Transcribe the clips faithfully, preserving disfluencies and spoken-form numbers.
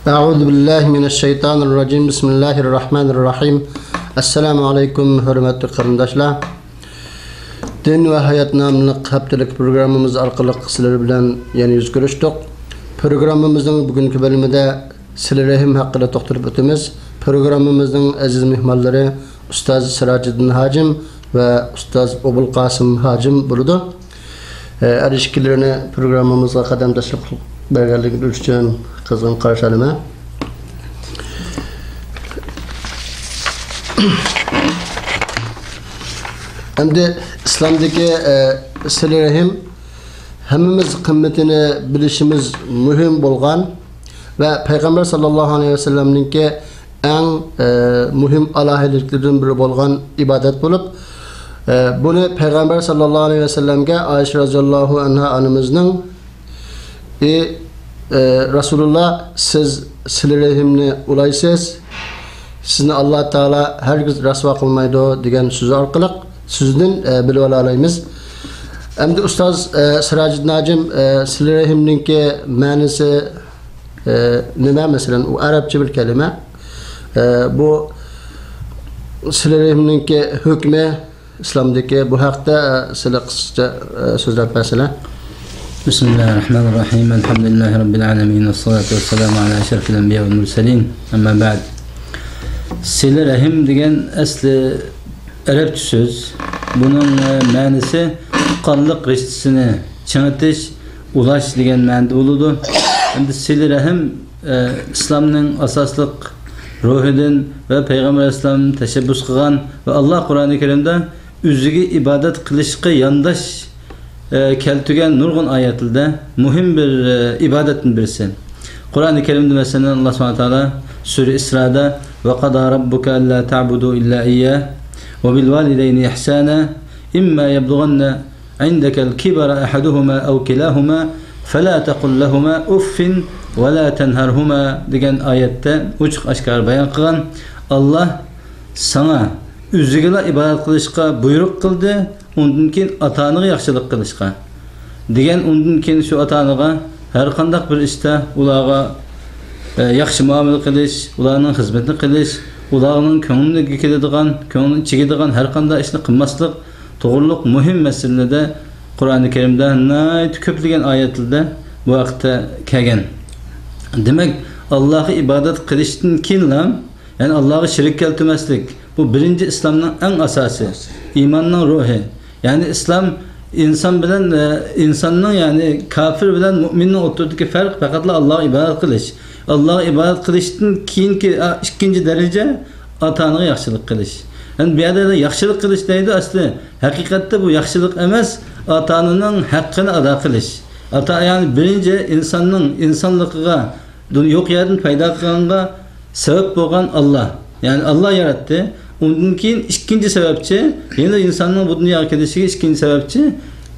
أعوذ بالله من الشيطان الرجيم. بسم الله الرحمن الرحيم. ئەسسالامۇ ئەلەيكۇم، ھۆرمەتلىك قېرىنداشلار. دىن ۋە ھايات ناملىق ھەپتىلىك پروگراممىمىز ئارقىلىق سىلەر بىلەن يەنە يۈز كۆرۈشتۇق. پروگراممىمىزنىڭ بۈگۈنكى بۆلۈمىدە سىلە رەھىم ھەققىدە توختىلىپ ئۆتىمىز. پروگراممىمىزنىڭ ئەزىز مېھمانلىرى ئۇستاز سىراجىدىن ھاجىم ۋە ئۇستاز ئوبۇلقاسىم ھاجىم بولىدۇ. ئە، ھەر ئىككىلىرىنى پروگراممىمىزغا قەدەم تەشرىپ قىلىپ بەرگەنلىكىڭىز ئۈچۈن قىزغىن قارشى ئالىمەن. ئەمدى ئىسلامدىكى، ئە، سىلە رەھىم ھەممىمىز قىممىتىنى بىلىشىمىز مۇھىم بولغان ۋە پەيغەمبەر ساللاللاھۇ ئەلەيھى ۋەسەللەمنىڭكى ئەڭ، ئە، مۇھىم ئالاھىدىلىكلىرىدىن بىرى بولغان ئىبادەت بولۇپ، ئە، بۇنى پەيغەمبەر ساللاللاھۇ ئەلەيھى ۋەسەللەمگە ئائىشە رازىياللاھۇ ئەنھا ئانىمىزنىڭ، ئى، ئە، رەسۇلۇللا، سىز سىلە رەھىمنى ئۇلايسىز، سىزنى ئاللا تائالا ھەرگىز رەسۋا قىلمايدۇ، دېگەن سۆزى ئارقىلىق سۆزىدىن، ئە، بىلىۋالالايمىز. ئەمدى ئۇستاز، ئە، سىراجىدىن ھاجىم، ئە، سىلە رەھىمنىڭكى مەنىسى، ئە، نېمە؟ مەسىلەن، ئۇ ئەرەبچە بىر كەلىمە. ئە، بۇ سىلە رەھىمنىڭكى ھۆكمى ئىسلامدىكى، بۇ ھەقتە، ئە، سىلە قىسقىچە، ئە، سۆزلەپ بەرسىلە. بسم الله الرحمن الرحيم. الحمد لله رب العالمين، والصلاة والسلام على أشرف الأنبياء والمرسلين. أما بعد. سىلە رەھىم دېگەن ئەسلى ئەرەبچە سۆز. بۇنىڭ، ئە، مەنىسى قانلىق رىشتىسىنى چىڭىتىش، ئۇلاش دېگەن مەنىدە بولىدۇ. ئەمدى سىلە رەھىم، ئە، ئىسلامنىڭ ئاساسلىق روھىدىن ۋە پەيغەمبەر ئەلەيھىسسالام تەشەببۇس قىلغان ۋە ئاللا قۇرئانى كەرىمدە ئۆزىگە ئىبادەت قىلىشقا يانداش، ئە، كەلتۈرگەن نۇرغۇن ئايەتلەردە مۇھىم بىر، ئە، ئىبادەتتىن بىرسى. قۇرئانى كەرىمدە مەسىلەن، ئاللا سۇبھانەھۇ ۋە تائالا سۈرە ئىسرادا، وقضى ربك ألا تعبدوا إلا إياه وبالوالدين إحسانا إما يبلغن عندك الكبر أحدهما أو كلاهما فلا تقل لهما أف ولا تنهرهما دېگەن ئايەتتە ئوچۇق ئاشكارا بايان قىلغان، ئاللا ساڭا ئۆزىگىلا ئىبادەت قىلىشقا بۇيرۇق قىلدى، ئۇندىن كېيىن ئاتا-ئانىغا ياخشىلىق قىلىشقا دېگەن، ئۇندىن كېيىن شۇ ئاتا-ئانىغا ھەر قانداق بىر ئىشتا ئۇلارغا، ئە، ياخشى مۇئامىلە قىلىش، ئۇلارنىڭ خىزمىتىنى قىلىش، ئۇلارنىڭ كۆڭلىگە كېلىدىغان، كۆڭلىنى چىگىدىغان ھەر قانداق ئىشنى قىلماسلىق توغرۇلۇق مۇھىم مەسىلىلەردە قۇرئانى كەرىمدە ناھايىتى كۆپلىگەن ئايەتلەردە بۇ ھەقتە كەلگەن. دېمەك، ئاللاغا ئىبادەت قىلىشتىن كېيىنلا، يەنى ئاللاغا شېرىك كەلتۈرمەسلىك، بۇ بىرىنچى ئىسلامنىڭ ئەڭ ئاساسى، ئىماننىڭ روھى. يەنى ئىسلام ئىنسان بىلەن، ئە، ئىنساننىڭ، يەنى كاپىر بىلەن مۇئمىننىڭ ئوتتۇرىدىكى پەرق پەقەتلا ئاللاغا ئىبادەت قىلىش. ئاللاغا ئىبادەت قىلىشتىن كېيىنكى، ئە، ئىككىنچى دەرىجە ئاتا-ئانىغا ياخشىلىق قىلىش. يەنى بۇ يەردە ياخشىلىق قىلىش دەيدۇ، ئەسلى ھەقىقەتتە بۇ ياخشىلىق ئەمەس، ئاتا-ئانىنىڭ ھەققىنى ئادا قىلىش. ئاتا، يەنى بىرىنچى ئىنساننىڭ ئىنسانلىقىغا دۇن-، يوق يەردىن پەيدا قىلغانغا سەۋەب بولغان ئاللا. يەنى ئاللا ياراتتى. ئۇندىن كېيىن ئىككىنچى سەۋەبچى، يەنە ئىنساننىڭ بۇ دۇنياغا كېلىشىگە ئىككىنچى سەۋەبچى،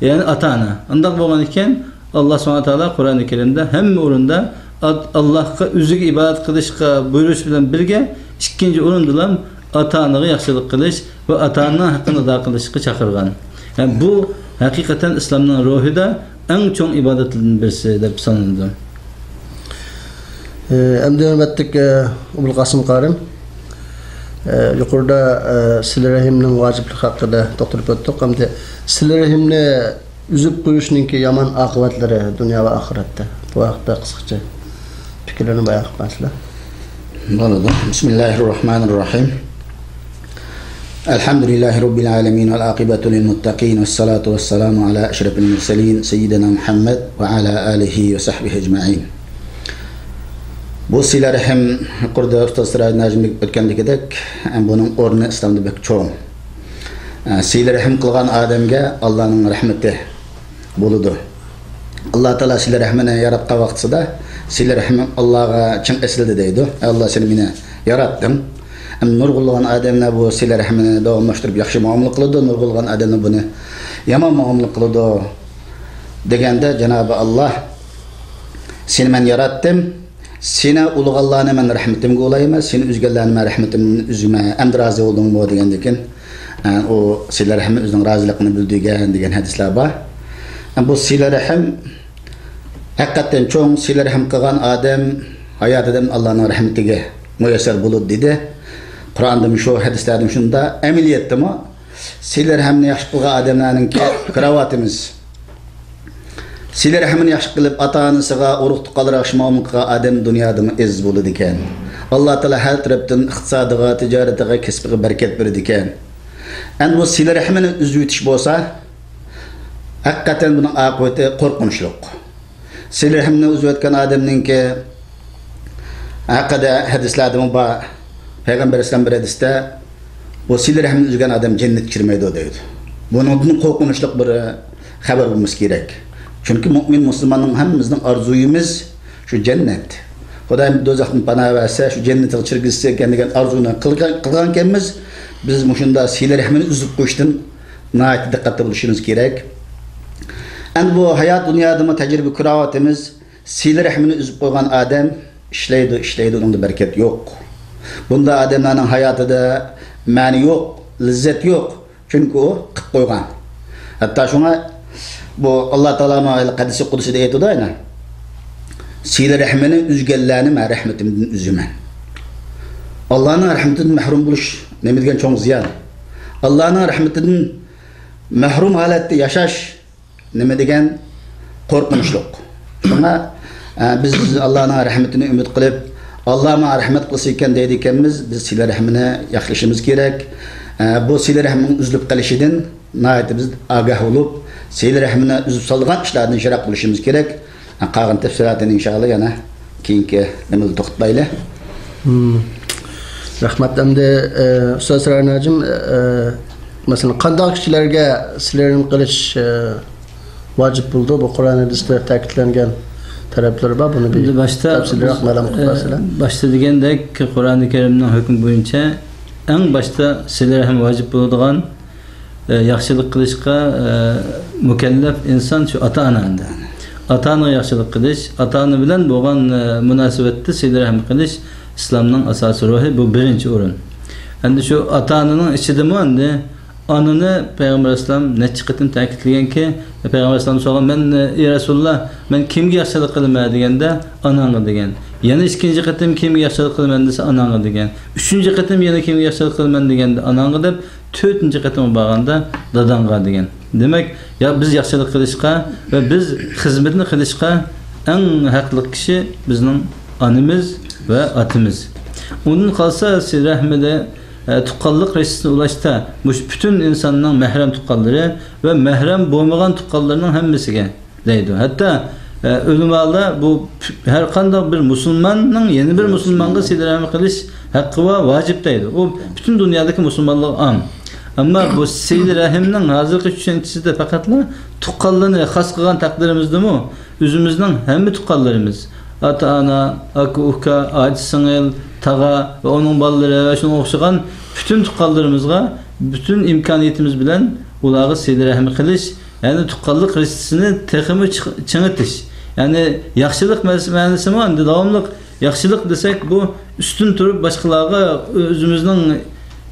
يەنى ئاتا-ئانا. ئۇنداق بولغان ئىكەن، ئاللا سۇبھانەھۇ ۋە تائالا قۇرئانى كەرىمدە ھەممە ئورۇندا ئات-، ئاللاغا ئۆزىگە ئىبادەت قىلىشقا بۇيرۇش بىلەن بىرگە، ئىككىنچى ئورۇندىلا ئاتا-ئانىغا ياخشىلىق قىلىش ۋە ئاتا-ئانىنىڭ ھەققىنى ئادا قىلىشقا چاقىرغان. يەنى بۇ ھەقىقەتەن ئىسلامنىڭ روھىدا ئەڭ چوڭ ئىبادەتلەردىن بىرسى دەپ سانىلىدۇ. ئە، ئەمدى ھۆرمەتلىك، ئە، ئوبۇلقاسىم قارىم، ئە، يۇقىرىدا، ئە، سىلە رەھىمنىڭ ۋاجىپلىقى ھەققىدە توختىلىپ ئۆتتۇق. ئەمدى سىلە رەھىمنى ئۈزۈپ قويۇشنىڭكى يامان ئاقىۋەتلىرى دۇنيا ۋە ئاخىرەتتە، بۇ ھەقتە قىسقىچە پىكىرلىرىنى بايان قىلىپ بەرسىلە. بولىدۇ. بىسمىللاھىررەھمانىررەھىم. الحمد لله رب العالمين والعاقبة للمتقين والصلاة والسلام على أشرف المرسلين سيدنا محمد وعلى آله وصحبه أجمعين. بۇ سىلە رەھىم يۇقىرىدا ئۇستاز سىراجىدىن ھاجىم ئۆتكەندىكىدەك، بۇنىڭ ئورنى ئىسلامدا بەك چوڭ. سىلە رەھىم قىلغان ئادەمگە ئاللانىڭ رەھمىتى بولىدۇ. ئاللا تائالا سىلە رەھمىنى ياراتقان ۋاقتىسىدا سىلە رەھمىم ئاللاغا چىڭ ئېسىلدى دەيدۇ. ئەي ئاللا، سېنى مېنى ياراتتىڭ. ئەمدى نۇرغۇنلىغان ئادەملەر بۇ سىلە رەھمىنى داۋاملاشتۇرۇپ ياخشى مۇئامىلە قىلىدۇ، نۇرغۇنلىغان ئادەملەر بۇنى يامان مۇئامىلە قىلىدۇ دېگەندە، جانابى ئاللا، سېنى مەن ياراتتىم، سېنى ئۇلىغانلارنى مەن رەھمىتىمگە ئۇلايمەن، سېنى ئۈزگەنلەرنى مەن رەھمىتىمدىن ئۈزىمەن، ئەمدى رازى بولدۇڭمۇ؟ دېگەندىكىن، ئە، ئۇ سىلە رەھىم ئۆزىنىڭ رازىلىقىنى بىلدۈرگەن دېگەن ھەدىسلەر بار. ئە، بۇ سىلە رەھىم ھەقىقەتەن چوڭ، سىلە رەھىم قىلغان ئادەم ھاياتىدىن ئاللانىڭ رەھمىتىگە مۇيەسسەر بولىدۇ دېدى. قۇرئاندىمۇ شۇ، ھەدىسلەردىمۇ شۇنداق. ئەمەلىيەتتىمۇ سىلە رەھمىنى ياخشى قىلغان ئادەملەرنىڭكى كاراۋاتىمىز، سىلە رەھمىنى ياخشى قىلىپ، ئاتا-ئانىسىغا، ئۇرۇق-تۇغقانلىرىغا ياخشى مۇئامىلە قىلغان ئادەم دۇنيادىمۇ ئەزىز بولىدىكەن. ئاللا تائالا ھەر تەرەپتىن ئىقتىسادىغا، تىجارىتىغا، كەسپىگە بەرىكەت بېرىدىكەن. ئەمدى بۇ سىلە رەھمىنى ئۈزۈۋېتىش بولسا، ھەقىقەتەن بۇنىڭ ئاقىۋىتى قورقۇنچلۇق. سىلە رەھمىنى ئۈزۈۋەتكەن ئادەمنىڭكى ھەققىدە ھەدىسلەردىمۇ بار. پەيغەمبەر ئەلەيھىسسالام بىر ھەدىستە، بۇ سىلە رەھمىنى ئۈزگەن ئادەم جەننەتكە كىرمەيدۇ دەيدۇ. بۇنىڭدىن قورقۇنچلۇق بىر خەۋەر بولمىسا كېرەك. چۈنكى مۇئمىن مۇسۇلماننىڭ ھەممىمىزنىڭ ئارزۇيىمىز شۇ جەننەت. خۇدايىم دوزاختىن پاناھ بەرسە، شۇ جەننىتىگە كىرگۈزسە ئىكەن دېگەن ئارزۇنى قىلغان، قىلغانكەنمىز. بىز مۇشۇنداق سىلە رەھمىنى ئۈزۈپ قويۇشتىن ناھايىتى دىققەتتە بولۇشىمىز كېرەك. ئەمدى بۇ ھايات دۇنيادىمۇ تەجرىبە كۆرۈۋاتىمىز. سىلە رەھمىنى ئۈزۈپ قويغان ئادەم ئىشلەيدۇ، ئىشلەيدۇ، ئۇنىڭدا بەرىكەت يوق. بۇنداق ئادەملەرنىڭ ھاياتىدا مەنە يوق، لەززەت يوق. چۈنكى ئۇ قىلىپ قويغان. ھەتتا شۇڭا بۇ ئاللا تائالا مانا ھېلى ھەدىسى قۇدسىدا ئېيتىدۇ ئەنە. سىلە رەھمىنى ئۈزگەنلەرنى مەن رەھمىتىمدىن ئۈزىمەن. ئاللانىڭ رەھمىتىدىن مەھرۇم بولۇش نېمە دېگەن چوڭ زىيان. ئاللانىڭ رەھمىتىدىن مەھرۇم ھالەتتە ياشاش نېمە دېگەن قورقۇنچلۇق. شۇڭا، ئە، بىز ئاللانىڭ رەھمىتىنى ئۈمىد قىلىپ، ئاللا ماڭا رەھمەت قىلسا ئىكەن دەيدىكەنمىز، بىز سىلە رەھمىنى ياخشىلىشىمىز كېرەك. ئە، بۇ سىلە رەھمىنىڭ ئۈزۈلۈپ قېلىشىدىن ناھايىتى بىز ئاگاھ بولۇپ، سىلە رەھمىنى ئۈزۈپ سالىدىغان ئىشلاردىن يىراق بولۇشىمىز كېرەك. قالغان تەپسىلاتىنى ئىنشائاللا يەنە كېيىنكى نېمىدە توختىتايلى. مم. رەھمەت. ئەمدى، ئە، ئۇستاز سەرۋەر ناجىم، ئە، مەسىلەن، قانداق كىشىلەرگە سىلە رەھىم قىلىش، ئە، ۋاجىپ بولىدۇ؟ بۇ قۇرئان ھەدىستە تەكىتلەنگەن تەرەپلىرى بار. بۇنى بىر ئەمدى باشتا تەپسىلىيرەك مەلۇم قىلىپ بەرسىلە. باشتا دېگەندەك، قۇرئانى كەرىمنىڭ ھۆكمى بويىچە ئەڭ باشتا سىلە رەھىم ۋاجىپ بولىدىغان ئە، ياخشىلىق قىلىشقا، ئە، مۇكەللەپ ئىنسان شۇ ئاتا-ئانا ئەمدى. ئاتا-ئانىغا ياخشىلىق قىلىش، ئاتا-ئانا بىلەن بولغان، ئە، مۇناسىۋەتتە سىلە رەھىم قىلىش ئىسلامنىڭ ئاساسىي روھى، بۇ بىرىنچى ئورۇن. ئەمدى شۇ ئاتا-ئانىنىڭ ئىچىدىمۇ ئەمدى ئانىنى پەيغەمبەر ئەلەيھىسسالام نەچچە قېتىم تەكىتلىگەنكى، پەيغەمبەر ئەلەيھىسسالام سورىغان، مەن، ئە، ئى رەسۇلۇللا، مەن كىمگە ياخشىلىق قىلىمەن دېگەندە، ئاناڭغا دېگەن. يەنە ئىككىنچى قېتىم كىمگە ياخشىلىق قىلىمەن دېسە، ئاناڭغا دېگەن. ئۈچىنچى قېتىم يەنە كىمگە ياخشىلىق قىلىمەن دېگەندە، ئاناڭغا دەپ، تۆتىنچى قېتىم بارغاندا داداڭغا دېگەن. دېمەك، يا بىز ياخشىلىق قىلىشقا ۋە بىز خىزمەتنى قىلىشقا ئەڭ ھەقلىق كىشى بىزنىڭ ئانىمىز ۋە ئاتىمىز. ئۇندىن قالسا سىلە رەھمىدە، ئە، تۇغقانلىق رىشتىسىنى ئۇلاشتا مۇشۇ پۈتۈن ئىنساننىڭ مەھرەم تۇغقانلىرى ۋە مەھرەم بولمىغان تۇغقانلىرىنىڭ ھەممىسىگە دەيدۇ. ھەتتا، ئە، ئۆلىمالار بۇ پ-، ھەر قانداق بىر مۇسۇلماننىڭ يەنە بىر مۇسۇلمانغا سىلە رەھىم قىلىش ھەققى ۋە ۋاجىپ دەيدۇ. ئۇ پۈتۈن دۇنيادىكى مۇسۇلمانلارغا ئام. ئەمما بۇ سىلە رەھىمنىڭ ھازىرقى چۈشەنچىسىدە پەقەتلا تۇغقانلىرىنى خاس قىلغان تەقدىرىمىزدىمۇ ئۆزىمىزنىڭ ھەممە تۇغقانلىرىمىز، ئاتا-ئانا، ئاكا-ئۇكا، ئاچا-سىڭىل، تاغا ۋە ئۇنىڭ بالىلىرى ۋە شۇنىڭغا ئوخشىغان پۈتۈن تۇغقانلىرىمىزغا پۈتۈن ئىمكانىيىتىمىز بىلەن ئۇلارغا سىلە رەھىم قىلىش، يەنى تۇغقانلىق رىشتىسىنى تېخىمۇ چىق-، چىڭىتىش. يەنى ياخشىلىق مەس-، مەنىسىمۇ ئەمدى داۋاملىق ياخشىلىق دېسەك، بۇ ئۈستۈن تۇرۇپ باشقىلارغا ئۆزىمىزنىڭ،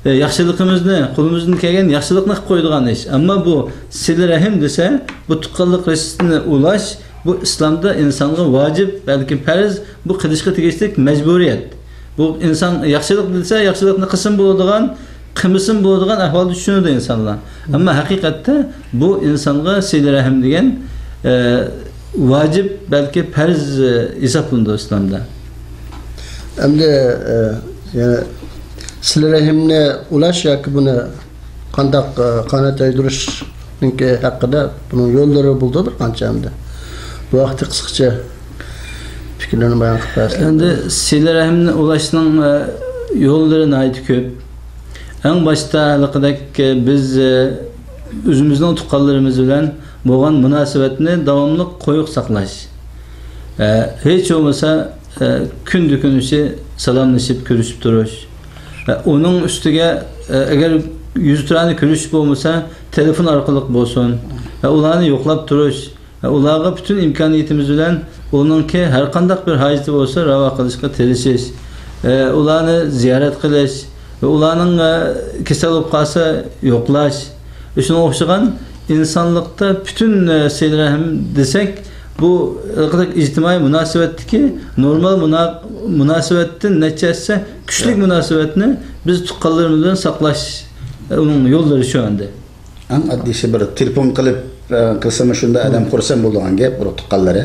ئە، ياخشىلىقىمىزنى، قولىمىزدىن كەلگەن ياخشىلىقنى قىلىپ قويىدىغان ئىش. ئەمما بۇ سىلە رەھىم دېسە، بۇ تۇغقانلىق رىشتىسىنى ئۇلاش، بۇ ئىسلامدا ئىنسانغا ۋاجىپ، بەلكى پەرز، بۇ قىلىشقا تېگىشلىك مەجبۇرىيەت. بۇ ئىنسان ياخشىلىق دېسە، ياخشىلىقنى قىلسىمۇ بولىدىغان، قىلمىسىمۇ بولىدىغان ئەھۋالدا چۈشىنىدۇ ئىنسانلار. ئەمما ھەقىقەتتە بۇ ئىنسانغا سىلە رەھىم دېگەن، ئە، ۋاجىپ، بەلكى پەرز، ئە، ھېسابلىنىدۇ ئىسلامدا. ئەمدى، ئە، يەنە سىلە رەھىمنى ئۇلاش ياكى بۇنى قانداق، ئە، قانات يايدۇرۇشنىڭكى ھەققىدە بۇنىڭ يوللىرى بولىدۇ بىر قانچە ئەمدى. بۇ ھەقتە قىسقىچە پىكىرلىرىنى بايان قىلىپ بەرسىڭىز. ئەمدى سىلە رەھىمنى ئۇلاشنىڭ، ئە، يوللىرى ناھايىتى كۆپ. ئەڭ باشتا ھېلىقىدەك، ئە، بىز، ئە، ئۆزىمىزنىڭ تۇغقانلىرىمىز بىلەن بولغان مۇناسىۋەتنى داۋاملىق قويۇق ساقلاش. ئە، ھېچ بولمىسا، ئە، كۈندە كۈن ئىچى سالاملىشىپ، كۆرۈشۈپ تۇرۇش. ئە، ئۇنىڭ ئۈستىگە، ئە، ئەگەر يۈزتۇرانە كۆرۈشۈش بولمىسا، تېلېفون ئارقىلىق بولسۇن. ئە، ئۇلارنى يوقلاپ تۇرۇش. ئە، ئۇلارغا پۈتۈن ئىمكانىيىتىمىز بىلەن ئۇنىڭكى ھەر قانداق بىر ھاجىتى بولسا راۋا قىلىشقا تىرىشىش. ئە، ئۇلارنى زىيارەت قىلىش. ۋە ئۇلارنىڭ، ئە، كېسەل بولۇپ قالسا يوقلاش. شۇنىڭغا ئوخشىغان ئىنسانلىقتا پۈتۈن، ئە، سىلە رەھىم دېسەك، بۇ ھېلىقىدەك ئىجتىمائىي مۇناسىۋەتتىكى نورمال مۇنا-، مۇناسىۋەتتىن نەچچە ھەسسە كۈچلۈك مۇناسىۋەتنى بىز تۇغقانلىرىمىز بىلەن ساقلاش، ئۇنىڭ يوللىرى شۇ ئەمدى. ئەڭ ئاددىيسى بىر تېلېفون قىلىپ، ئە، قىلسىمۇ شۇنداق ئادەم خۇرسەن بولىدىغان گەپ، ئۇرۇق تۇغقانلىرى.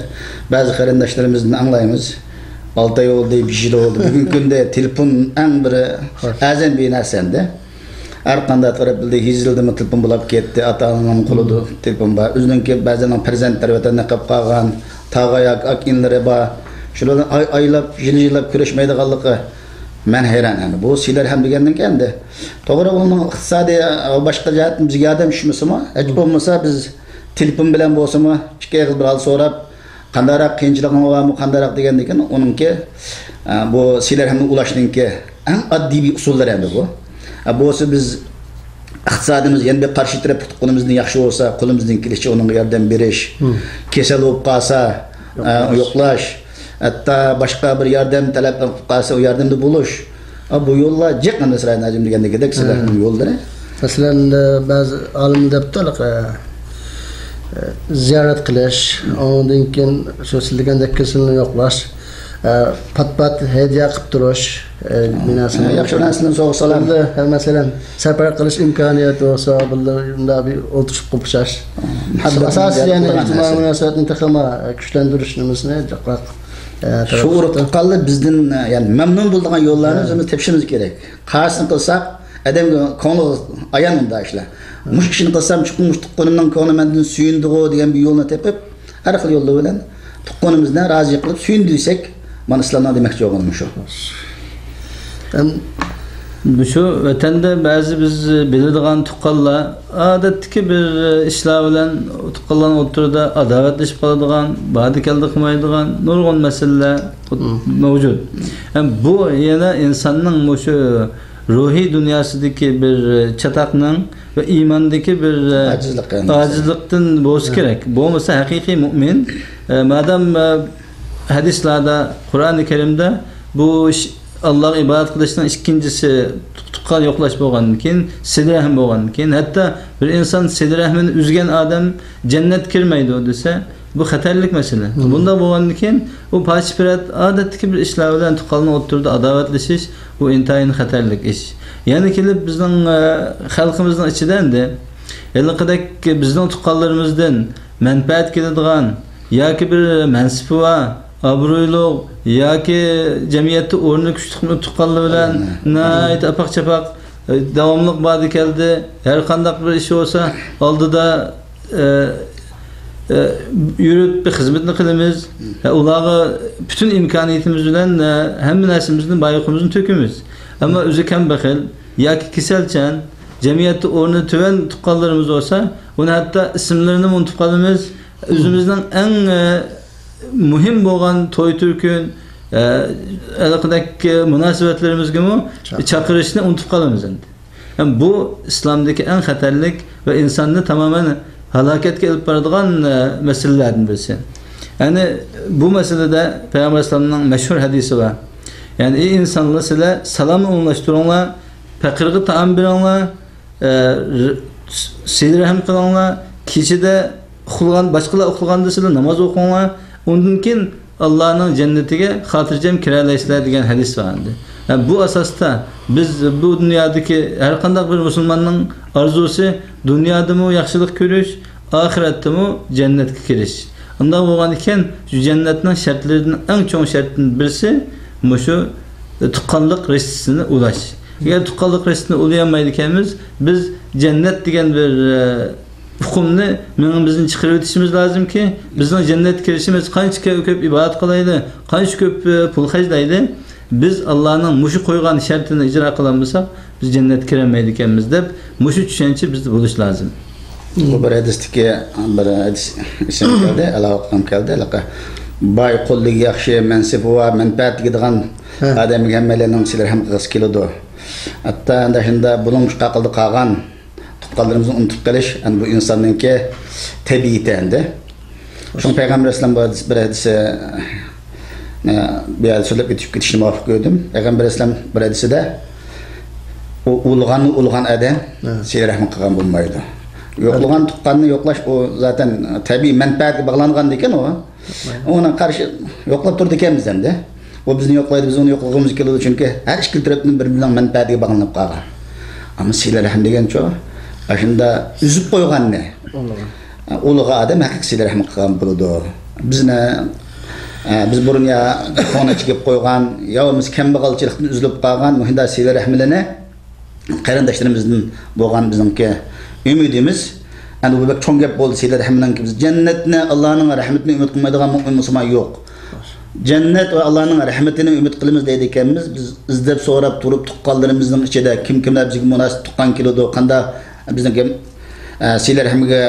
بەزى قېرىنداشلىرىمىزدىن ئاڭلايمىز، ئالتە ئاي بولدى، بىر يىل بولدى. بۈگۈنكى كۈندە تېلېفون ئەڭ بىر ئەزەم بىر نەرسە ئەمدى. ھەر قانداق تەرەپ بىلدى، يېزىلدىمۇ تېلېفون بولاپ كەتتى، ئاتا-ئانىنىڭ قولىدا تېلېفون بار. ئۆزىنىڭكى بەزىنىڭ پەرزەنتلىرى ۋەتەندە قېلىپ قالغان، تاغا ياكى ئاكا-ئىنىلىرى بار. شۇلار بىلەن ئاي-، ئايلاپ، يىل-يىللاپ كۆرۈشمەيدىغانلىقى مەن ھەيران ئەمدى. بۇ سىلەر ھەم دېگەندىن كەينىدە. توغرا، ئۇنىڭ ئىقتىسادىي، ئە، باشقا جەھەتتىن بىزگە ياردەم چۈشمىسىمۇ، ھېچ بولمىسا بىز تېلېفون بىلەن بولسىمۇ ئىككى ئېغىز بىر ھال سوراپ، قانداقراق، قىيىنچىلىقىڭ بارمۇ، قانداقراق دېگەندىن كېيىن ئۇنىڭكى، ئە، بۇ سىلەر ھەم ئۇلاشنىڭكى ئەڭ ئاددىي بىر ئۇسۇللىرى ئەمدى بۇ. ئە، بولسا بىز ئىقتىسادىمىز يەنە بىر قارشى تەرەپ تۇغقىنىمىزدىن ياخشى بولسا، قولىمىزدىن كېلىشىچە ئۇنىڭغا ياردەم بېرىش. كېسەل بولۇپ قالسا، ئە، يوقلاش. يوقلاش. ھەتتا باشقا بىر ياردەم تەلەپ قىلىپ قالسا، ئۇ ياردەمدە بولۇش. ئا، بۇ يوللار جىق ئەمدى سىراي ناجىم دېگەندەك ئىدۇق سىلەرنىڭ يوللىرى. مەسىلەن، ئە، بەزى ئالىملار دەپتۇ، ھېلىقى، ئە، زىيارەت قىلىش، ئۇنىڭدىن كېيىن شۇ سىز دېگەندەك كېسەلنى يوقلاش، ئە، پات-پات ھەدىيە قىلىپ تۇرۇش، ئە، بىر نەرسىنى ياخشى نەرسىدىن سوۋغا سالام. بىللە، ھە، مەسىلەن، سەپەر قىلىش ئىمكانىيىتى بولسا، بىللە مۇنداق بىر ئولتۇرۇشۇپ قوپۇشاش. مۇھەببەتنى ئاساسىي، يەنى ئىجتىمائىي مۇناسىۋەتنى تېخىمۇ كۈچلەندۈرۈش نېمىسىنى جىقراق، ئە، شۇ ئۇرۇق تۇغقانلار بىزدىن، ئە، يەنى مەمنۇن بولىدىغان يوللارنى ئۆزىمىز تېپىشىمىز كېرەك. قايسىنى قىلساق، ئادەمگە كۆڭلى ئايان ئۇنداق ئىشلار. مۇشۇ ئىشنى قىلسام، چوقۇم مۇشۇ تۇغقىنىمنىڭ كۆڭلى مەندىن سۆيۈنىدىغۇ دېگەن بىر يولنى تېپىپ، ھەر خىل يوللار بىلەن تۇغقىنىمىزنى رازى قىلىپ سۆيۈندۈرسەك، مانا ئىسلامنىڭ دېمەكچى بولغىنى مۇشۇ. ھەم مۇشۇ ۋەتەندە بەزى بىز بىلىدىغان تۇغقانلار ئادەتتىكى بىر ئىشلار بىلەن تۇغقانلارنىڭ ئوتتۇرىدا ئاداۋەتلىشىپ قالىدىغان، باردى-كەلدى قىلمايدىغان نۇرغۇن مەسىلىلەر مەۋجۇت. ھەم بۇ يەنە ئىنساننىڭ مۇشۇ روھىي دۇنياسىدىكى بىر چاتاقنىڭ ۋە ئىماندىكى بىر، ئە، ئاجىزلىق، ئاجىزلىقتىن بولسا كېرەك. بولمىسا ھەقىقىي مۇئمىن، ئە، مادام، ئە، ھەدىسلاردا، قۇرئانى كەرىمدە بۇ ئىش، ئاللاغا ئىبادەت قىلىشنىڭ ئىككىنچىسى تۇغقان يوقلاش بولغاندىن كېيىن، سىلە رەھىم بولغاندىن كېيىن، ھەتتا بىر ئىنسان سىلە رەھمىنى ئۈزگەن ئادەم جەننەتكە كىرمەيدۇ دېسە، بۇ خەتەرلىك مەسىلە. بۇنداق بولغاندىن كېيىن، ئۇ پاچ-پىرەت ئادەتتىكى بىر ئىشلار بىلەن تۇغقاننىڭ ئوتتۇرىدا ئاداۋەتلىشىش، بۇ ئىنتايىن خەتەرلىك ئىش. يەنە كېلىپ بىزنىڭ، ئە، خەلقىمىزنىڭ ئىچىدە ئەمدى ھېلىقىدەك بىزنىڭ تۇغقانلىرىمىزدىن مەنپەئەت كېلىدىغان ياكى بىر مەنسىپى بار، ئابرۇيلۇق ياكى جەمئىيەتتە ئورنى كۈچلۈك تۇغقانلار بىلەن ناھايىتى ئاپاق-چاپاق، ئە، داۋاملىق باردى-كەلدى، ھەر قانداق بىر ئىش بولسا ئالدىدا، ئە، ئە، يۈرۈپ بىر خىزمەتنى قىلىمىز. ئە، ئۇلارغا پۈتۈن ئىمكانىيىتىمىز بىلەن، ئە، ھەممە نەرسىمىزنى، بايلىقىمىزنى تۆكىمىز. ئەمما ئۆزى كەمبەخىل ياكى كېسەلچان، جەمئىيەتتە ئورنى تۆۋەن تۇغقانلىرىمىز بولسا، ئۇنى ھەتتا ئىسىملىرىنىمۇ ئۇنتۇپ قالىمىز. ئۆزىمىزنىڭ ئەڭ، ئە، مۇھىم بولغان توي-تۆكۈن، ئە، ھېلىقىدەك، ئە، مۇناسىۋەتلىرىمىزگىمۇ چاقىرىشنى ئۇنتۇپ قالىمىز ئەمدى. ھەم بۇ ئىسلامدىكى ئەڭ خەتەرلىك ۋە ئىنساننى تامامەن ھالاكەتكە ئېلىپ بارىدىغان، ئە، مەسىلىلەردىن بىرسى. يەنى بۇ مەسىلىدە پەيغەمبەر ئەلەيھىسسالامنىڭ مەشھۇر ھەدىسى بار. يەنى، ئەي ئىنسانلار، سىلەر سالامنى ئورۇنلاشتۇرۇڭلار، پەقىرگە تائام بېرىڭلار، ئە، ر-، سىلە رەھىم قىلىڭلار، كېچىدە ئۇخلىغان، باشقىلار ئۇخلىغاندا سىلەر ناماز ئوقۇڭلار، ئۇندىن كېيىن ئاللانىڭ جەننىتىگە خاتىرجەم كىرەلەيسىلەر دېگەن ھەدىس بار ئەمدى. ھە، بۇ ئاساستا بىز بۇ دۇنيادىكى ھەر قانداق بىر مۇسۇلماننىڭ ئارزۇسى دۇنيادىمۇ ياخشىلىق كۆرۈش، ئاخىرەتتىمۇ جەننەتكە كىرىش. ئۇنداق بولغاندىكىن، شۇ جەننەتنىڭ شەرتلىرىدىن ئەڭ چوڭ شەرتتىن بىرسى مۇشۇ تۇغقانلىق رىشتىسىنى ئۇلاش. ئەگەر تۇغقانلىق رىشتىسىنى ئۇلىيالمايدىكەنمىز، بىز جەننەت دېگەن بىر، ئە، ئۇقۇمنى مېڭىمىزدىن چىقىرىۋېتىشىمىز لازىمكى، بىزنىڭ جەننەتكە كىرىشىمىز قانچە كۆ-، كۆپ ئىبادەت قىلايلى، قانچە كۆپ، ئە، پۇل خەجلەيلى، بىز ئاللانىڭ مۇشۇ قويغان شەرتىنى ئىجرا قىلالمىساق، بىز جەننەتكە كىرەلمەيدىكەنمىز دەپ، مۇشۇ چۈشەنچە بىزدە بولۇشى لازىم. بۇ بىر ھەدىستىكى بىر ھەدىس ئېسىمگە كەلدى، ئەلا ۋاقتىم كەلدى. ھېلىقى باي، قوللۇقى ياخشى، مەنسىپى بار، مەنپەئەت تېگىدىغان ئادەمگە ھەممەيلەننىڭ سىلە رەھىم قىلغۇسى كېلىدۇ. ھەتتا ئەندى شۇنداق بۇلۇڭ ئىشقا قىلدى قالغان تۇغقانلىرىمىزنى ئۇنتۇپ قېلىش، ئەمدى بۇ ئىنساننىڭكى تەبىئىتى ئەمدى. شۇڭا پەيغەمبەر ئەلەيھىسسالام بىر ھەدىس، بىر ھەدىسى، ئە، بۇ يەردە سۆزلەپ ئۆتۈپ كېتىشنى مۇۋاپىق كۆردۈم. پەيغەمبەر ئەلەيھىسسالام بىر ھەدىسىدە، ئۇ ئۇلىغاننى ئۇلىغان ئادەم سىلە رەھىم قىلغان بولمايدۇ. يوقلىغان تۇغقاننى يوقلاش، ئۇ زاتەن تەبىئىي مەنپەئەتكە باغلانغاندىكىن ئۇ. ئۇنىڭ قارشى يوقلاپ تۇرىدىكەنمىز ئەمدى. ئۇ بىزنى يوقلايدۇ، بىز ئۇنى يوقلىغۇمىز كېلىدۇ. چۈنكى ھەر ئىككىلا تەرەپتىن بىر-بىرىنىڭ مەنپەئەتىگە باغلىنىپ قالغان. ئەمما سىلە رەھىم دېگەنچۇ، ئاشۇنداق ئۈزۈپ قويغاننى ئۇلىغا ئادەم ھەقىقىي سىلە رەھىم قىلغان بولىدۇ. بىزنى، ئە، بىز بۇرۇن يا كۆڭلىگە چېكىپ قويغان، يا بولمىسا كەمبەغەلچىلىكتىن ئۈزۈلۈپ قالغان مۇشۇنداق سىلە رەھىملىرىنى قېرىنداشلىرىمىزدىن بولغان بىزنىڭكى ئۈمىدىمىز. ئەمدى بۇ بەك چوڭ گەپ بولدى، سىلە رەھىمنىڭكى. بىز جەننەتنى، ئاللانىڭ رەھمىتىنى ئۈمىد قىلمايدىغان مۆمىن مۇسۇلمان يوق. جەننەت ۋە ئاللانىڭ رەھمىتىنى ئۈمىد قىلىمىز دەيدىكەنمىز. بىز ئىزدەپ سوراپ تۇرۇپ، تۇغقانلىرىمىزنىڭ ئىچىدە كىم كىملەر بىزگە مۇناسىپ تۇغقان كېلىدۇ، قانداق بىزنىڭكى، ئە، سىلە رەھمىگە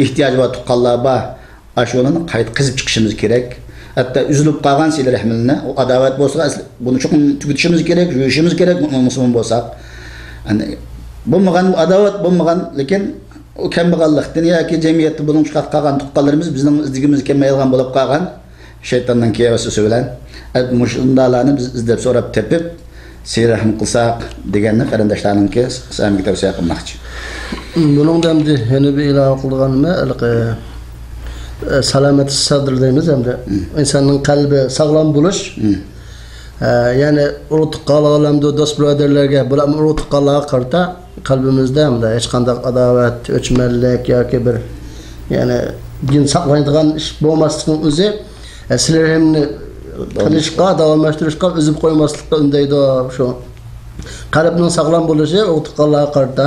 ئېھتىياجى بار تۇغقانلار بار. ئاشۇلارنى قايتا قېزىپ چىقىشىمىز كېرەك. ھەتتا ئۈزۈلۈپ قالغان سىلە رەھمىنى، ئۇ ئاداۋەت بولسا، ئەسلى بۇنى چوقۇم تۈگىتىشىمىز كېرەك، يۇيۇشىمىز كېرەك، مۇ-، مۇسۇلمان بولساق. يەنى بولمىغان، ئاداۋەت بولمىغان، لېكىن ئۇ كەمبەغەللىكتىن ياكى جەمئىيەتتە بۇنىڭ چىقارىپ قالغان تۇغقانلىرىمىز بىزنىڭ ئىزدىگۈمىز كەلمەيدىغان بولۇپ قالغان شەيتاننىڭ كەيۋەسۋەسۋەسى بىلەن. ئە، مۇشۇنداقلارنى بىز ئىزدەپ سوراپ تېپىپ، سىلە رەھىم قىلساق دېگەننى قېرىنداشلارنىڭكى سەمىگە تەۋسىيە قىلماقچى. بۇنىڭدا ئەمدى يەنە بىر ئىلاۋە قىلىدىغان نېمە، ھېلىقى، ئە، سالامەت سادىر دەيمىز ئەمدى. مم. ئىنساننىڭ قەلبى ساغلام بولۇش. مم. ئە، يەنى ئۇرۇق تۇغقانلارغا، دوست بۇرادەرلەرگە، بۇلارمۇ ئۇرۇق تۇغقانلارغا قارىتا قەلبىمىزدە ئەمدى ھېچقانداق ئاداۋەت، ئۆچمەنلىك ياكى بىر، يەنى دىن ساقلايدىغان ئىش بولماسلىقنىڭ ئۆزى، ئە، سىلە رەھىمنى قىلىشقا، داۋاملاشتۇرۇشقا، ئۈزۈپ قويماسلىققا ئۈندەيدۇ شۇ. قەلبنىڭ ساغلام بولۇشى ئۇرۇق تۇغقانلارغا قارىتا،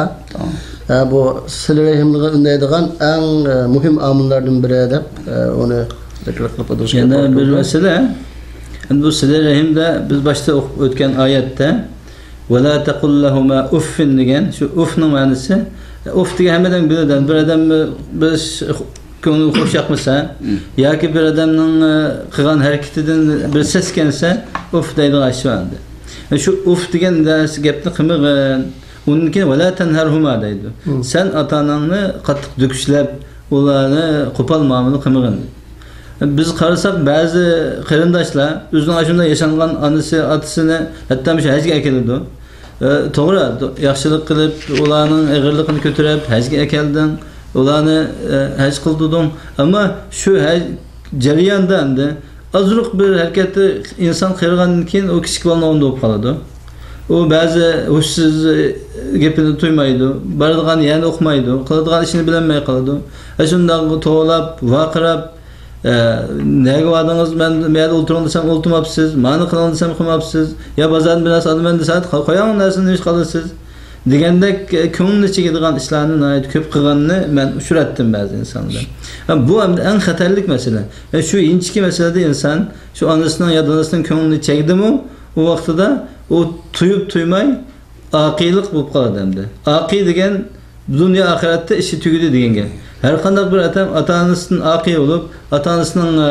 ئە، بۇ سىلە رەھىمگە ئۈندەيدىغان ئەڭ، ئە، مۇھىم ئامىللاردىن بىرى دەپ، ئە، ئۇنى زىكىر قىلىپ ئۆتۈش كېرەك. يەنە بىر مەسىلە، ئەمدى بۇ سىلە رەھىمدە بىز باشتا ئوقۇپ ئۆتكەن ئايەتتە، «ۋە لا تەقۇل لەھۇما ئۇففىن» دېگەن، شۇ ئۇفنىڭ مەنىسى، ئۇف دېگەن ھەممە ئادەم بىلىدۇ. بىر ئادەم بىر، بىر كۆڭلى خۇش ياقمىسا، مم. ياكى بىر ئادەمنىڭ، ئە، قىلغان ھەرىكىتىدىن بىر سەسكەنسە، ئۇف دەيدىغان ئىش بار ئەمدى. شۇ ئۇف دېگەن نەرسە، گەپنى قىلمىغىن. ئۇندىن كېيىن «ۋە لا تەنھەرھۇما» دەيدۇ. مم. سەن ئاتا-ئاناڭنى قاتتىق دۆكۈشلەپ، ئۇلارنى قوپال مۇئامىلە قىلمىغىن. بىز قارىساق، بەزى قېرىنداشلار ئۆزىنىڭ ئاشۇنداق ياشانغان ئانىسى، ئاتىسىنى ھەتتا مۇشۇ ھەجگە ئەكېلىدۇ. ئە، توغرا، ياخشىلىق قىلىپ، ئۇلارنىڭ ئېغىرلىقىنى كۆتۈرۈپ، ھەجگە ئەكەلدىڭ، ئۇلارنى، ئە، ھەج قىلدۇردۇڭ. ئەمما شۇ ھەج جەريانىدا ئەمدى ئازراق بىر ھەرىكەتتە ئىنسان قېرىغاندىن كېيىن ئۇ كىچىك بالىنىڭ ئورنىدا بولۇپ قالىدۇ. ئۇ بەزى ھوشسىز گېپىنى تۇيمايدۇ، بارىدىغان يەرنى ئۇقمايدۇ، قىلىدىغان ئىشىنى بىلەلمەي قالىدۇ. ئاشۇنداق توۋلاپ، ۋارقىراپ، ئە، «نەگە باردىڭىز؟ مەن بۇ يەردە ئولتۇرۇڭ دېسەم ئولتۇرماپسىز، مانى قىلىڭ دېسەم قىلماپسىز، يا بازاردىن بىر نەرسە ئالىمەن دېسە، قويۇڭ نەرسىنى، نېمە ئىش قىلىسىز؟» دېگەندەك، ئە، كۆڭلىنى ئېچىدىغان ئىشلارنى ناھايىتى كۆپ قىلغىنىنى مەن ئۇچراتتىم بەزى ئىنسانلار. ھە، بۇ ئەمدى ئەڭ خەتەرلىك مەسىلە. ھە، شۇ ئىنچىكە مەسىلىدە ئىنسان شۇ ئانىسىنىڭ يا دادىسىنىڭ كۆڭلىنى چەكتىمۇ، ئۇ ۋاقتىدا ئۇ تۇيۇپ تۇيماي ئاقىيلىق بولۇپ قالىدۇ ئەمدى. ئاقىي دېگەن دۇنيا ئاخىرەتتە ئىشى تۈگىدى دېگەن گەپ. ھەر قانداق بىر ئادەم ئاتا-ئانىسىدىن ئاقىي بولۇپ، ئاتا-ئانىسىنىڭ، ئە،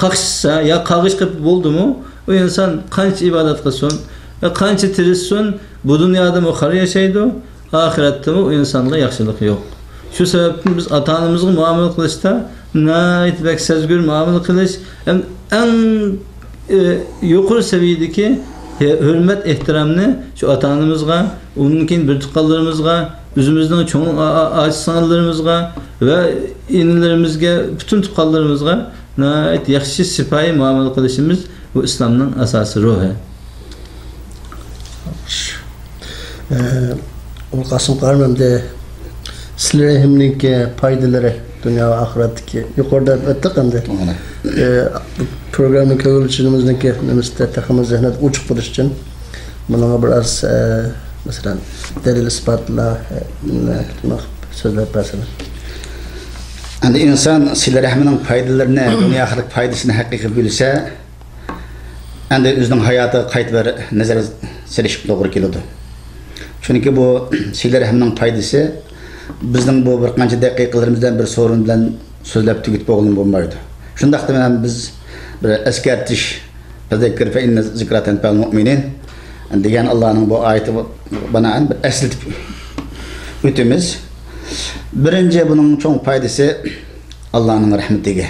قاقشىسا يا قاغىشى قېپى بولدىمۇ، ئۇ ئىنسان قانچە ئىبادەت قىلسۇن، ئە، قانچە تىرىشسۇن، بۇ دۇنيادىمۇ خار ياشايدۇ، ئاخىرەتتىمۇ ئۇ ئىنسانغا ياخشىلىق يوق. شۇ سەۋەبتىن بىز ئاتا-ئانىمىزغا مۇئامىلە قىلىشتا ناھايىتى بەك سەزگۈر مۇئامىلە قىلىش، ئەم-، ئەڭ، ئى، يۇقىرى سەۋىيەدىكى ھۆ-، ھۆرمەت، ئېھتىرامنى شۇ ئاتا-ئانىمىزغا، ئۇنىڭدىن كېيىن بىر تۇغقانلىرىمىزغا، ئۆزىمىزنىڭ چوڭ ئا-، ئا-، ئاچا-سىڭىللىرىمىزغا ۋە ئىنىلىرىمىزگە، پۈتۈن تۇغقانلىرىمىزغا ناھايىتى ياخشى، سىپايى مۇئامىلە قىلىشىمىز بۇ ئىسلامنىڭ ئاساسىي روھى. ئە، ئۇل قاسىم قارىم، ئەمدى سىلە رەھىمنىڭكى پايدىلىرى دۇنيا ۋە ئاخىرەتتىكى يۇقىرىدا ئۆتتۇق ئەمدى. توغرا. ئە، پروگرامما كۆرگۈچىلىرىمىزنىڭكى نېمىسىدە تېخىمۇ زېھنىدە ئوچۇق بولۇش ئۈچۈن بۇنىڭغا بىر ئاز، ئە، مەسىلەن، دەلىل ئىسپاتلار، ئە، سۆزلەپ بەرسىلەر. ئەمدى ئىنسان سىلە رەھمىنىڭ پايدىلىرىنى، دۇنيا ئاخىرەت پايدىسىنى ھەقىقىي بىلسە، ئەمدى ئۆزىنىڭ ھاياتىغا قايتا بىر نەزەر سېلىشقا توغرا كېلىدۇ. چۈنكى بۇ سىلە رەھىمنىڭ پايدىسى بىزنىڭ بۇ بىر قانچە دەقىقىلىرىمىزدىن بىر سورۇن بىلەن سۆزلەپ تۈگىتىپ بولغىلى بولمايدۇ. شۇنداقتا مەن بىز بىر ئەسكەرتىش، «فەزەككىر فەئىننە زىكرا تەنفەئۇل مۇئمىنىن» دېگەن ئاللانىڭ بۇ ئايىتى بىنائەن بىر ئەسلىتىپ ئۆتىمىز. بىرىنچى، بۇنىڭ چوڭ پايدىسى ئاللانىڭ رەھمىتىگە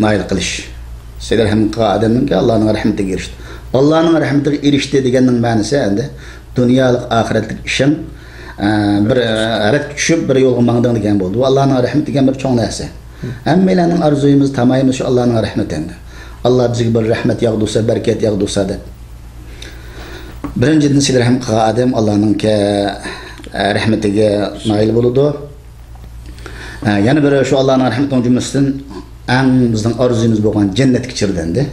نائىل قىلىش. سىلە رەھىم قىلغان ئادەمنىڭكى ئاللانىڭ رەھمىتىگە ئېرىشتى. ئاللانىڭ رەھمىتىگە ئېرىشتى دېگەننىڭ مەنىسى ئەمدى دۇنيالىق، ئاخىرەتلىك ئىشىڭ ئە، بىر، ئە، ھەرەتكە چۈشۈپ، بىر يولغا ماڭدىڭ دېگەن بولدى. بۇ ئاللانىڭ رەھمىتى دېگەن بىر چوڭ نەرسە. ھەممەيلەننىڭ ئارزۇيىمىز، تامايىمىز شۇ ئاللانىڭ رەھمىتى ئەمدى. ئاللا بىزگە بىر رەھمەت ياغدۇرسا، بەرىكەت ياغدۇرسا دەپ. بىرىنچىدىن، سىلە رەھىم قىلغان ئادەم ئاللانىڭكى، ئە، رەھمىتىگە نائىل بولىدۇ. ئە، يەنە بىر شۇ ئاللانىڭ رەھمىتىنىڭ جۈملىسىدىن ئەڭ بىزنىڭ ئارزۇيىمىز بولغان جەننەتكە كىرىدۇ ئەمدى.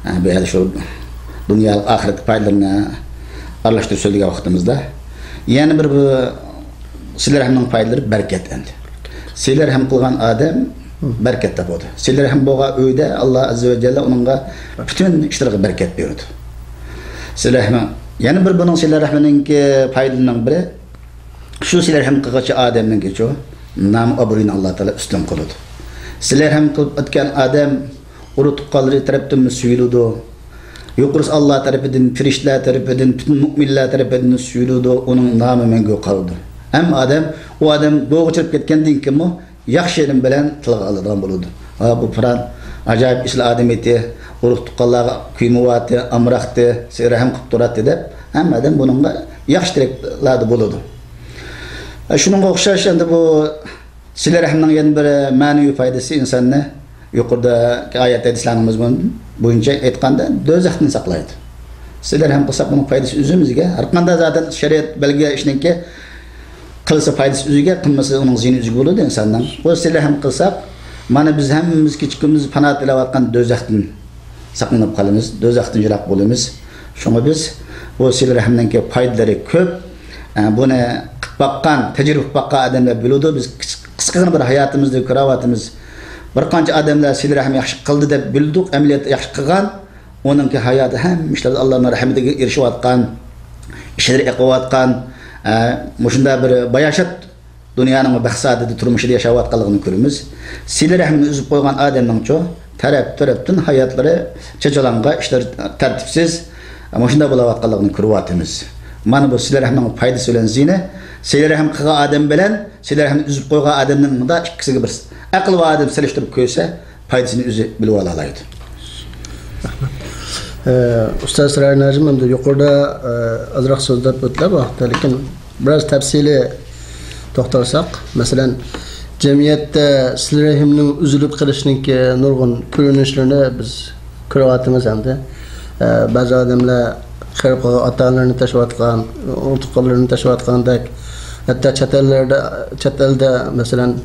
ئە، بۇ يەردە شۇ دۇنيالىق ئاخىرەتلىك پايدىلىرىنى ئارىلاشتۇرۇپ سۆزلىگەن ۋاقتىمىزدا، يەنە بىر، بۇ سىلە رەھىمنىڭ پايدىلىرى بەرىكەت ئەمدى. سىلە رەھىم قىلغان ئادەم بەرىكەت تاپىدۇ. سىلە رەھىم بولغان ئۆيدە ئاللا ئەززە ۋە جەللە ئۇنىڭغا پۈتۈن ئىشلىرىغا بەرىكەت بېرىدۇ. سىلە رەھمى، يەنە بىر بۇنىڭ سىلە رەھمىنىڭكى پايدىلىرىنىڭ بىرى، شۇ سىلە رەھىم قىلغۇچى ئادەمنىڭكىچۇ نام ئابرۇيىنى ئاللا تائالا ئۈستۈن قىلىدۇ. سىلە رەھىم قىلىپ ئۆتكەن ئادەم ئۇرۇق تۇغقانلىرى تەرەپتىنمۇ سۆيۈلىدۇ. يۇقىرىسى ئاللا تەرىپىدىن، پىرىشتىلەر تەرىپىدىن، پۈتۈن مۆمىنلەر تەرىپىدىن سۆيۈلىدۇ. ئۇنىڭ نامى مەڭگۈ قالىدۇ. ھەم ئادەم، ئۇ ئادەم گوغا چىرىپ كەتكەندىن كېيىنمۇ ياخشى نېمە بىلەن تىلغا ئالىدىغان بولىدۇ. ھا، بۇ پىلان ئاجايىپ ئېسىل ئادەم ئىدى، ئۇرۇق تۇغقانلارغا كۆيمەيتتى، ئامراقتى، سىلە رەھىم قىلىپ تۇراتتى دەپ، ھەممە ئادەم بۇنىڭغا ياخشى تىلەكلەردە بولىدۇ. شۇنىڭغا ئوخشاش ئەمدى بۇ سىلە رەھىمنىڭ يەنە بىر مەنىۋى پايدىسى ئىنساننى يۇقىرىدىكى ئايەت ھەدىسلەرنىڭ مەزمۇنى بويىچە ئېيتقاندا دوزاختىن ساقلايدۇ. سىلە رەھىم قىلساق بۇنىڭ پايدىسى ئۆزىمىزگە. ھەرقانداق زادى شەرىئەت بەلگىلىگەن ئىشنىڭكى قىلسا پايدىسى ئۆزىگە، قىلمىسا ئۇنىڭ زىيىنى ئۆزىگە بولىدۇ ئىنساننىڭ. بۇ سىلە رەھىم قىلساق، مانا بىز ھەممىمىز كېچە كۈندۈز پانا تىلەۋاتقان دوزاختىن ساقلىنىپ قالىمىز، دوزاختىن يىراق بولىمىز. شۇڭا بىز بۇ سىلە رەھىمنىڭكى پايدىلىرى كۆپ. ئە، بۇنى قىلىپ باققان، تەجرىبە قىلىپ باققان ئادەملەر بىلىدۇ. بىز قىس-، قىسقىغىنە بىر ھاياتىمىزدا كۆرۈۋاتىمىز. بىر قانچە ئادەملەر سىلە رەھىم ياخشى قىلدى دەپ بىلدۇق، ئەمەلىيەتتە ياخشى قىلغان. ئۇنىڭكى ھاياتى ھەممە ئىشلاردا ئاللانىڭ رەھمىتىگە ئېرىشىۋاتقان، ئىشلىرى ئېقىۋاتقان، ئە، مۇشۇنداق بىر باياشات دۇنيانىڭ بەختسادىدە تۇرمۇشىدا ياشاۋاتقانلىقىنى كۆرىمىز. سىلە رەھمىنى ئۈزۈپ قويغان ئادەمنىڭچۇ تەرەپ-تەرەپتىن ھاياتلىرى چاچالاڭغا، ئىشلىرى تەرتىپسىز، مۇشۇنداق بولاۋاتقانلىقىنى كۆرۈۋاتىمىز. مانا بۇ سىلە رەھمنىڭ پايدىسى بىلەن زىيىنى، سىلە رەھم قىلغان ئادەم بىلەن سىلە رەھمنى ئۈزۈپ قويغان ئادەمنىڭ مۇنداق ئىككىسىگە بىر ئەقىل بار ئادەم سېلىشتۇرۇپ كۆرسە، پايدىسىنى ئۆزى بىلىۋالالايدۇ. ئە، ئۇستاز سىراج ناجىم ئەمدى يۇقىرىدا، ئە، ئازراق سۆزلەپ ئۆتتى بۇ ھەقتە، لېكىن بىراز تەپسىلىي توختالساق، مەسىلەن، جەمئىيەتتە سىلە رەھىمنىڭ ئۈزۈلۈپ قېلىشىنىڭكى نۇرغۇن كۆرۈنۈشلىرىنى بىز كۆرۈۋاتىمىز ئەمدى. ئە، بەزى ئادەملەر قېرىپ قالغان ئاتا-ئانىلىرىنى تاشلاۋاتقان، ئۇرۇق-تۇغقانلىرىنى تاشلاۋاتقاندەك، ھەتتا چەت ئەللەردە، چەت ئەلدە، مەسىلەن،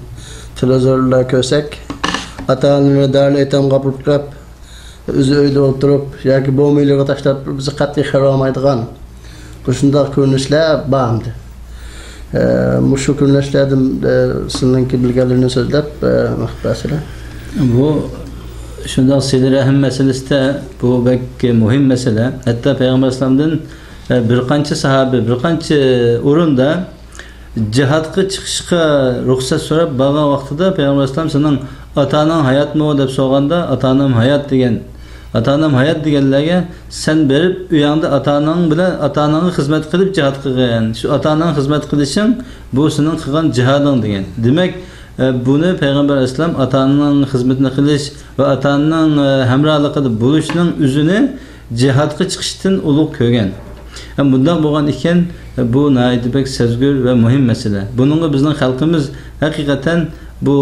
تېلېۋىزوردا كۆرسەك، ئاتا-ئانىلىرى دارىلئېيتامغا ئاپىرىپ، ئۆزى ئۆيدە ئولتۇرۇپ ياكى بومايلىرىغا تاشلاپ، بىزگە قەتئىي خەۋەر بەرمەيدىغان مۇشۇنداق كۆرۈنۈشلەر بار ئەمدى. ئە، مۇشۇ كۆرۈنۈشلەردىن، ئە، سىلىنىڭكى بىلگەنلىرىنى سۆزلەپ، ئە، مەخپىي بەرسىلە. بۇ شۇنداق سىلە رەھىم مەسىلىسىدە بۇ بەك مۇھىم مەسىلە. ھەتتا پەيغەمبەر ئەلەيھىسسالامدىن، ئە، بىر قانچە ساھابە، بىر قانچە ئورۇندا جىھادقا چىقىشقا رۇخسەت سوراپ بارغان ۋاقتىدا پەيغەمبەر ئەلەيھىسسالام، «سېنىڭ ئاتا-ئاناڭ ھاياتمۇ؟» دەپ سورىغاندا، «ئاتا-ئانام ھايات» دېگەن. «ئاتا-ئانام ھايات» دېگەنلەرگە، «سەن بېرىپ ئۆيۈڭدە ئاتا-ئاناڭ بىلەن، ئاتا-ئاناڭغا خىزمەت قىلىپ جىھاد قىلغىن. شۇ ئاتا-ئاناڭغا خىزمەت قىلىشىڭ، بۇ سېنىڭ قىلغان جىھادىڭ» دېگەن. دېمەك، ئە، بۇنى پەيغەمبەر ئەلەيھىسسالام ئاتا-ئانىنىڭ خىزمىتىنى قىلىش ۋە ئاتا-ئانىنىڭ، ئە، ھەمراھلىقىدا بولۇشنىڭ ئۆزىنى جىھادقا چىقىشتىن ئۇلۇغ كۆرگەن. ھەم بۇنداق بولغان ئىكەن، بۇ ناھايىتى بەك سەزگۈر ۋە مۇھىم مەسىلە. بۇنىڭغا بىزنىڭ خەلقىمىز ھەقىقەتەن بۇ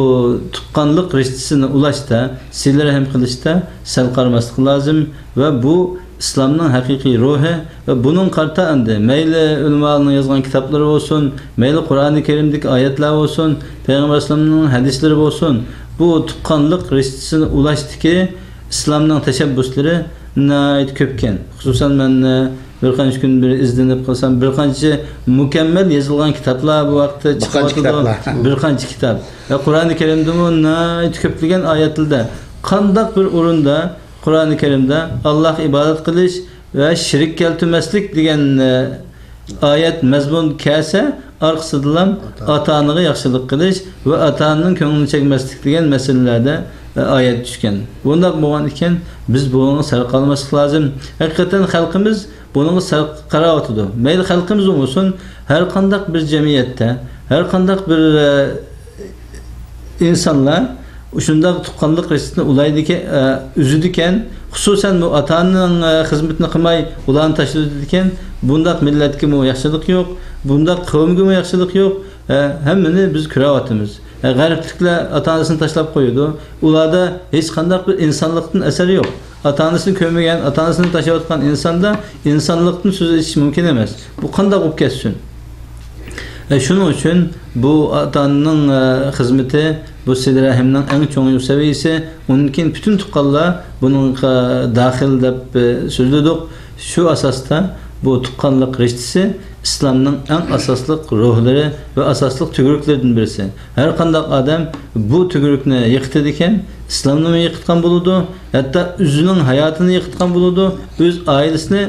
تۇغقانلىق رىشتىسىنى ئۇلاشتا، سىلە رەھىم قىلىشتا سەل قارىماسلىق لازىم ۋە بۇ ئىسلامنىڭ ھەقىقىي روھى ۋە بۇنىڭغا قارىتا ئەمدى مەيلى ئۆلىمالارنىڭ يازغان كىتابلىرى بولسۇن، مەيلى قۇرئانى كەرىمدىكى ئايەتلەر بولسۇن، پەيغەمبەر ئەلەيھىسسالامنىڭ ھەدىسلىرى بولسۇن، بۇ تۇغقانلىق رىشتىسىنى ئۇلاشتىكى ئىسلامنىڭ تەشەببۇسلىرى ناھايىتى كۆپكەن. خۇسۇسەن، مەن، ئە، بىر قانچە كۈن بىر ئىزدىنىپ قىلسام، بىر قانچە مۇكەممەل يېزىلغان كىتابلار بۇ ھەقتە بىر قانچە چىقىۋاتىدۇ. كىتابلار. بىر قانچە كىتاب. ۋە قۇرئانى كەرىمدىمۇ ناھايىتى كۆپلىگەن ئايەتلەردە، قانداق بىر ئورۇندا قۇرئانى كەرىمدە ئاللاھقا ئىبادەت قىلىش ۋە شېرىك كەلتۈرمەسلىك دېگەن، ئە، ئايەت مەزمۇن كەلسە، ئارقىسىدىلا ئاتا-، ئاتا-ئانىغا ياخشىلىق قىلىش ۋە ئاتا-ئانىنىڭ كۆڭلىنى چەكمەسلىك دېگەن مەسىلىلەردە، ئە، ئايەت چۈشكەن. بۇنداق بولغان ئىكەن، بىز بۇنىڭغا سەل قالماسلىق لازىم. ھەقىقەتەن خەلقىمىز بۇنىڭغا سەل قاراۋاتىدۇ. مەيلى خەلقىمىز بولمىسۇن، ھەر قانداق بىر جەمئىيەتتە، ھەر قانداق بىر، ئە، ئىنسانلار شۇنداق تۇغقانلىق رىشتىسىنى ئۇلايدىكەن، ئە، ئۈزىدىكەن. خۇسۇسەن بۇ ئاتا-ئانىنىڭ، ئە، خىزمىتىنى قىلماي، ئۇلارنى تاشلىۋېتىدىكەن. بۇنداق مىللەتكىمۇ ياخشىلىق يوق، بۇنداق قەۋمگىمۇ ياخشىلىق يوق. ئە، ھەممىنى بىز كۆرۈۋاتىمىز. ئە، غەربلىكلەر ئاتا-ئانىسىنى تاشلاپ قويىدۇ. ئۇلاردا ھېچقانداق بىر ئىنسانلىقتىن ئەسەر يوق. ئاتا-ئانىسىنى كۆرمىگەن، ئاتا-ئانىسىنى تاشلاۋاتقان ئىنساندا ئىنسانلىقتىن سۆز ئېچىش مۇمكىن ئەمەس. بۇ قانداق بولۇپ كەتسۇن؟ ئە، شۇنىڭ ئۈچۈن بۇ ئاتا-ئانىنىڭ، ئە، خىزمىتى، بۇ سىلە-رەھىمنىڭ ئەڭ چوڭ سەۋىيىسى. ئۇنىڭدىن كېيىن پۈتۈن تۇغقانلار بۇنىڭغا داخىل دەپ، ئە، سۆزلىدۇق. شۇ ئاساستا بۇ تۇغقانلىق رىشتىسى ئىسلامنىڭ ئەڭ ئاساسلىق روھلىرى ۋە ئاساسلىق تۈگرۈكلىرىدىن بىرسى. ھەر قانداق ئادەم بۇ تۈگرۈكنى يىقىتىدىكەن، ئىسلامنىمۇ يىقىتقان بولىدۇ، ھەتتا ئۆزىنىڭ ھاياتىنى يىقىتقان بولىدۇ، ئۆز ئائىلىسىنى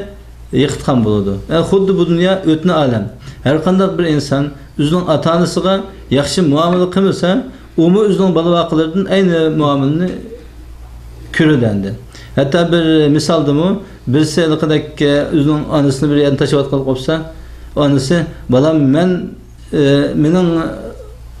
يىقىتقان بولىدۇ. ئە، خۇددى بۇ دۇنيا ئۆتنە ئالەم. ھەر قانداق بىر ئىنسان ئۆزىنىڭ ئاتا-ئانىسىغا ياخشى مۇئامىلە قىلمىسا، ئۇمۇ ئۆزىنىڭ بالا-ۋاقىلىرىدىن ئەينى مۇئامىلىنى كۆرىدۇ ئەمدى. ھەتتا بىر مىسالدىمۇ بىرسى ھېلىقىدەك، ئە، ئۆزىنىڭ ئانىسىنى بىر يەردىن تاشلىۋاتقان بولسا، ئانىسى، «بالام، مەن، ئە، مېنىڭ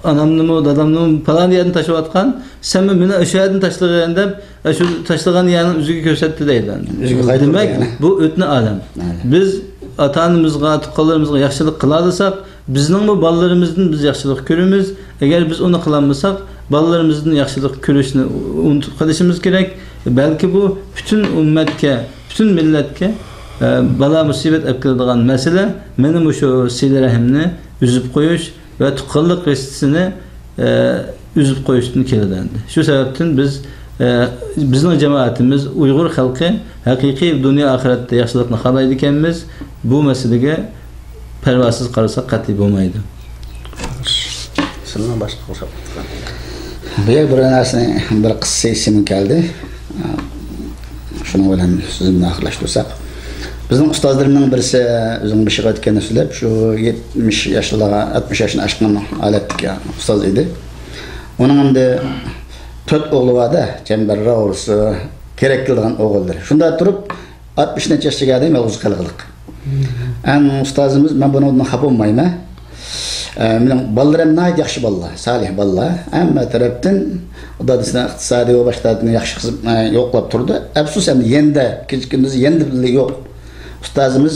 ئانامنىمۇ، دادامنىمۇ پالان يەردىن تاشلىۋاتقان، سەنمۇ مېنى ئاشۇ يەردىن تاشلىغىن» دەپ، ئاشۇ تاشلىغان يەرنىڭ ئۆزىگە كۆرسەتتى دەيدۇ. ئۆزىگە قايتۇرىدۇ دېمەك، يەنە. بۇ ئۆتنە ئالەم. ئەي. بىز ئاتا-ئانىمىزغا، تۇغقانلىرىمىزغا ياخشىلىق قىلالىساق، بىزنىڭمۇ بالىلىرىمىزدىن بىز ياخشىلىق كۆرىمىز. ئەگەر بىز ئۇنى قىلالمىساق، بالىلىرىمىزدىن ياخشىلىق كۆرۈشنى ئۇنتۇپ قېلىشىمىز كېرەك. بەلكى بۇ پۈتۈن ئۈممەتكە، پۈتۈن مىللەتكە، ئە، بالا-مۇسىبەت ئەپ كېلىدىغان مەسىلە. مەنە مۇشۇ سىلە-رەھىمنى ئۈزۈپ قويۇش ۋە تۇغقانلىق رىشتىسىنى، ئە، ئۈزۈپ قويۇشتىن كېلىدۇ ئەمدى. شۇ سەۋەبتىن بىز، ئە، بىزنىڭ جامائىتىمىز، ئۇيغۇر خەلقى ھەقىقىي دۇنيا ئاخىرەتتە ياخشىلىقنى خالايدىكەنمىز، بۇ مەسىلىگە پەرۋاسىز قارىساق قەتئىي بولمايدۇ. سىلىنىڭ باشقا قوشۇپ بۇ يەر بىر نەرسىنى، بىر قىسسە ئېسىمگە كەلدى. شۇنىڭ بىلەن سۆزۈمنى ئاخىرلاشتۇرساق، بىزنىڭ ئۇستازلىرىمنىڭ بىرسى ئۆزىنىڭ بېشىغا ئۆتكەننى سۆزلەپ، شۇ يەتمىش ياشلارغا، ئاتمىش ياشنى ئاشقان ھالەتتىكى ئۇستاز ئىدى. ئۇنىڭ ئەمدى تۆت ئوغلى بار-دە، چەمبەرراق ئوغلىسى، كېرەك كېلىدىغان ئوغۇللىرى. شۇنداق تۇرۇپ، ئاتمىش نەچچە ياشقا كەلدى يالغۇز قالغىلىق. ئەن ئۇستازىمىز، مەن بۇنىڭدىن خاپا بولمايمەن. ئە، مېنىڭ بالىلىرىم ناھايىتى ياخشى بالىلار، سالىھ بالىلار. ھەممە تەرەپتىن دادىسىنىڭ ئىقتىسادىي ۋە باشقا تەرەپتىن ياخشى خىزم-، ئە، يوقلاپ تۇردى. ئەپسۇس، ئەمدى يېنىدا كېچە-كۈندۈز يېنىدا بىللە يوق. ئۇستازىمىز،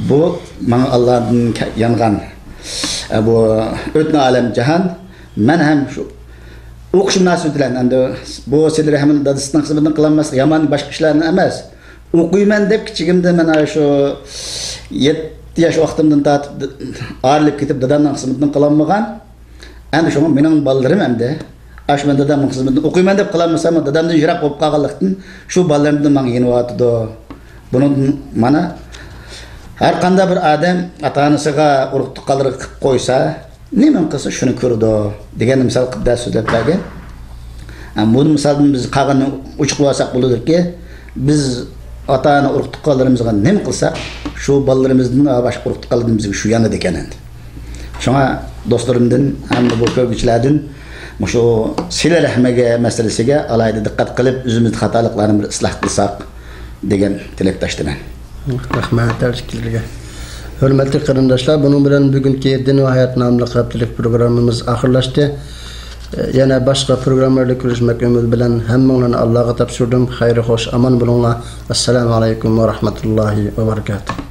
بۇ ماڭا ئاللادىن كە-، يانغان، ئە، بۇ ئۆتنە ئالەم جاھان. مەن ھەم شۇ ئوقۇش مۇناسىۋىتى بىلەن، ئەمدى بۇ سىلە-رەھىمنى دادىسىنىڭ خىزمىتىنى قىلالماسلىق يامان، باشقا ئىشلارنى ئەمەس. ئوقۇيمەن دەپ كىچىكىمدە مەن ئاشۇ يەتتە ياش ۋاقتىمدىن تارتىپ د-، ئايرىلىپ كېتىپ دادامنىڭ خىزمىتىنى قىلالمىغان. ئەمدى شۇڭا مېنىڭ بالىلىرىم ئەمدى ئاشۇ مەن دادامنىڭ خىزمىتىنى ئوقۇيمەن دەپ قىلالمىسام، دادامدىن يىراق بولۇپ قالغانلىقتىن شۇ بالىلىرىمدىن ماڭا يېنىۋاتىدۇ. بۇنىڭدىن مانا ھەر قانداق بىر ئادەم ئاتا-ئانىسىغا، ئۇرۇق-تۇغقانلىرىغا قىلىپ قويسا، نېمىنى قىلسا شۇنى كۆرىدۇ دېگەننى مىسال قىلىپ دەرس سۆزلەپ بەرگەن. ھە، بۇ مىسالدىن بىز قالغىنىنى ئوچۇقلىۋالساق بولىدۇكى، بىز ئاتا-ئانا ئۇرۇق-تۇغقانلىرىمىزغا نېمە قىلساق، شۇ بالىلىرىمىزدىن ۋە باشقا ئۇرۇق-تۇغقانلاردىن بىزگە شۇ يانىدىكەن ئەمدى. شۇڭا دوستلىرىمدىن، ھەمدە بۇ كۆرگۈچىلەردىن مۇشۇ سىلە-رەھمىگە مەسىلىسىگە ئالاھىدە دىققەت قىلىپ، ئۆزىمىزدە خاتالىقلارنى بىر ئىسلاھ قىلساق دېگەن تىلەكداشتىمەن. رەھمەت ھەر ئىككىلىرىگە. ھۆرمەتلىك قېرىنداشلار، بۇنىڭ بىلەن بۈگۈنكى دىن ۋە ھايات ناملىق ھەپتىلىك پروگراممىمىز ئاخىرلاشتى. يەنە باشقا پروگراممىلاردا كۆرۈشمەك ئۈمىدى بىلەن ھەممىڭلارنى ئاللاغا تاپشۇردۇم. خەير خوش ئامان بولۇڭلار. ئەسسالامۇ ئەلەيكۇم ۋە رەھمەتۇللاھى ۋە بەرىكاتۇھ.